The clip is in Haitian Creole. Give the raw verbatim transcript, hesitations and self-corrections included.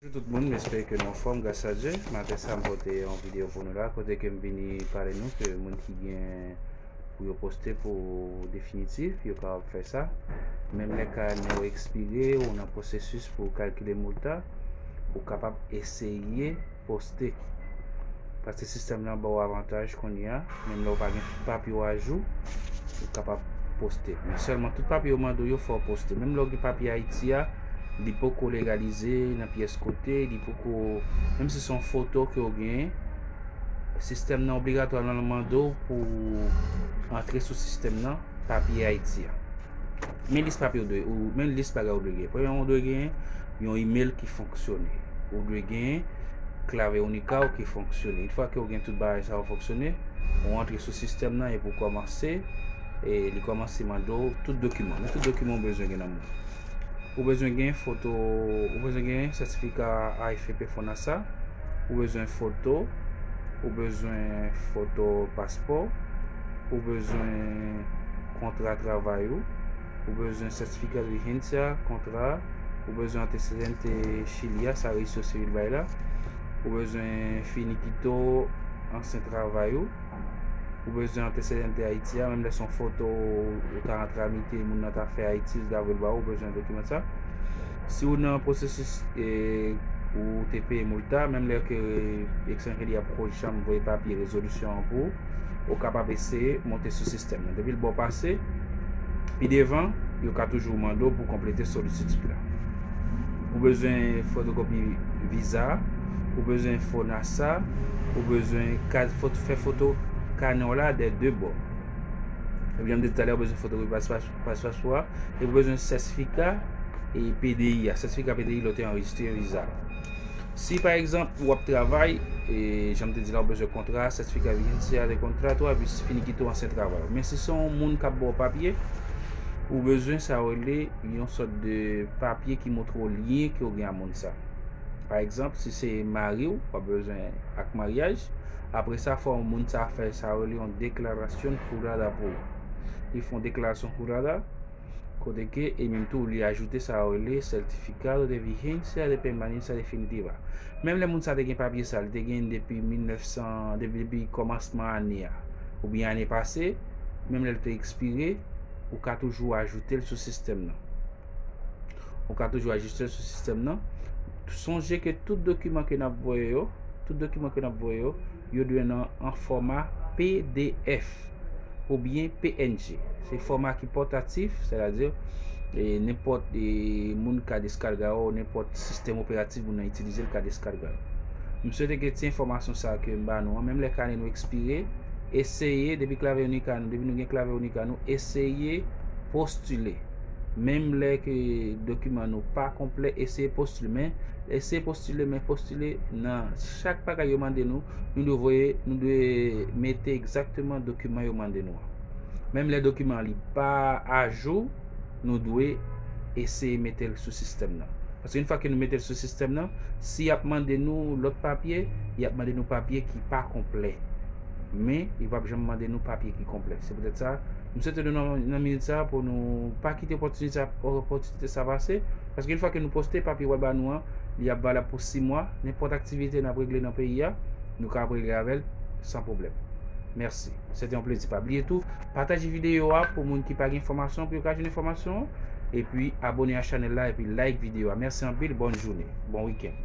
Bonjou tout moun, m espere ke nou anfòm, gras a Dye. Maten sa, m pote yon videyo pou nou la, kote ke m vini pale nou ke moun ki gen pou yo poste pou definitif, yo kapab fè sa. Menm lè ka nou ekspire ou nan pwosesis pou kalkile mouta, ou kapab eseye poste. Paske sistèm nan ba w avantaj kounye a, menm lè w pa gen tout papye w ajou, ou kapab poste. Men sèlman tout papye yo mande w yo, fò w poste. Menm lè w gen papye Ayiti a, li poko legalize nan pyès kote, li poko, menm si se yon foto ke w genyen, sistèm nan obligatwa nan mande w pou antre sou sistèm nan, papye Ayiti a. Men lis papye w dwe, ou, men lis bagay w dwe gen. Premyèman, w dwe gen yon email ki fonksyone. Ou dwe gen klavye Unicode ki fonksyone. Yon fwa ke w gen tout bagay sa yo fonksyone, ou antre sou sistèm nan epi w kòmanse, e li kòmanse mande w tout dokiman. Men tout dokiman w bezwen gen nan men w. Ou bezwen gen foto, ou bezwen gen sètifika A F P Fonasa, ou bezwen foto, ou bezwen foto paspò, ou bezwen kontra travay ou, ou bezwen sètifika de vigencia, kontra, ou bezwen antesedente Chili a, sa rejistri sivil bay la, ou bezwen finikito ansyen travay ou, ou bezwen antesedente Ayiti a, menm lè se yon foto ou ta an tramite, moun nan ta fè Ayiti, li ta voye l ba ou, ou bezwen dokiman sa. Si w nan pwosesis, e, ou te peye mouta, menm lè ke Extranjeria poko janm voye papye rezolisyon an pou ou, ou kapab eseye monte sou sistèm nan. Depi l ba w pase, pi devan, yo ka toujou mande w pou konplete solisitid la. Ou bezwen fotokopi viza, ou bezwen Fonasa, ou bezwen ka-, fot-, fè foto kanè w la dè de bò. Epi jan m te di talè, ou bezwen fotokopi pas-, pas-, pas-, paspò a, epi ou bezwen sètifika e P D I a, sètifika P D I lè w te anrejistre viza a. Si pa egzanp w ap travay, e jan m te di la, ou bezwen kontra, sètifika vigencia de contrato, epi finikito ansyen travay ou. Men si se yon moun k ap ba w papye, ou bezwen sa yo rele yon sòt de papye ki montre w lyen ke w gen a moun sa. Pa egzanp, si se mari w, w ap bezwen ak maryaj. Apre sa, fò moun sa fè sa yo rele yon declaración jurada pou ou. Li fè yon deklarasyon jurada, kote ke, e menm tou, li ajoute sa yo rele certificado de vigencia de permanencia definitiva. Menm lè moun sa te gen papye sa, li te gen depi mil nèf san, depi, depi kòmansman ane a, oubyen ane pase, menm lè l te ekspire, ou ka toujou ajoute l sou sistèm nan. Ou ka toujou ajoute l sou sistèm nan. Sonje ke tout dokiman ke n ap voye yo, tout dokiman ke n ap voye yo, yo dwe nan an fòma P D F oubyen P N G. Se fòma ki pòtatif, sètadi, e, nenpòt, e, moun ka deskarga yo, nenpòt sistèm operatif moun nan itilize l ka deskarga yo. M swete ke ti enfòmasyon sa a ke m ba nou an, menm lè kanè nou ekspire, eseye, depi klavye Unicode nou, depi nou gen klavye Unicode nou, eseye postile. Menm lè ke dokiman nou pa konplè, eseye postile. Men, eseye postile, men postile nan chak bagay yo mande nou, nou dwe voye, nou dwe mete egzakteman dokiman yo mande nou an. Menm lè dokiman li pa ajou, nou dwe eseye mete l sou sistèm nan. Paske yon fwa ke nou mete l sou sistèm nan, si y ap mande nou lòt papye, y ap mande nou papye ki pa konplè. Men, yo p ap janm mande nou papye ki konplè. Se poutèt sa, m swete nou nan, nan minit sa a pou nou pa kite opòtinite sa, opòtinite sa pase. Paske yon fwa ke nou poste, papye yo pral ba nou an, li ap valab pou sis mwa. Nenpòt aktivite n ap regle nan peyi a, nou ka ap regle avè l san pwoblèm. Mèsi. Se te yon plezi. Pa bliye tou, pataje videyo a pou moun ki pa gen enfòmasyon, pou yo ka jwenn enfòmasyon. Epi, abòne a chanèl la, epi like videyo a. Mèsi anpil, bòn jounen, bon wikenn.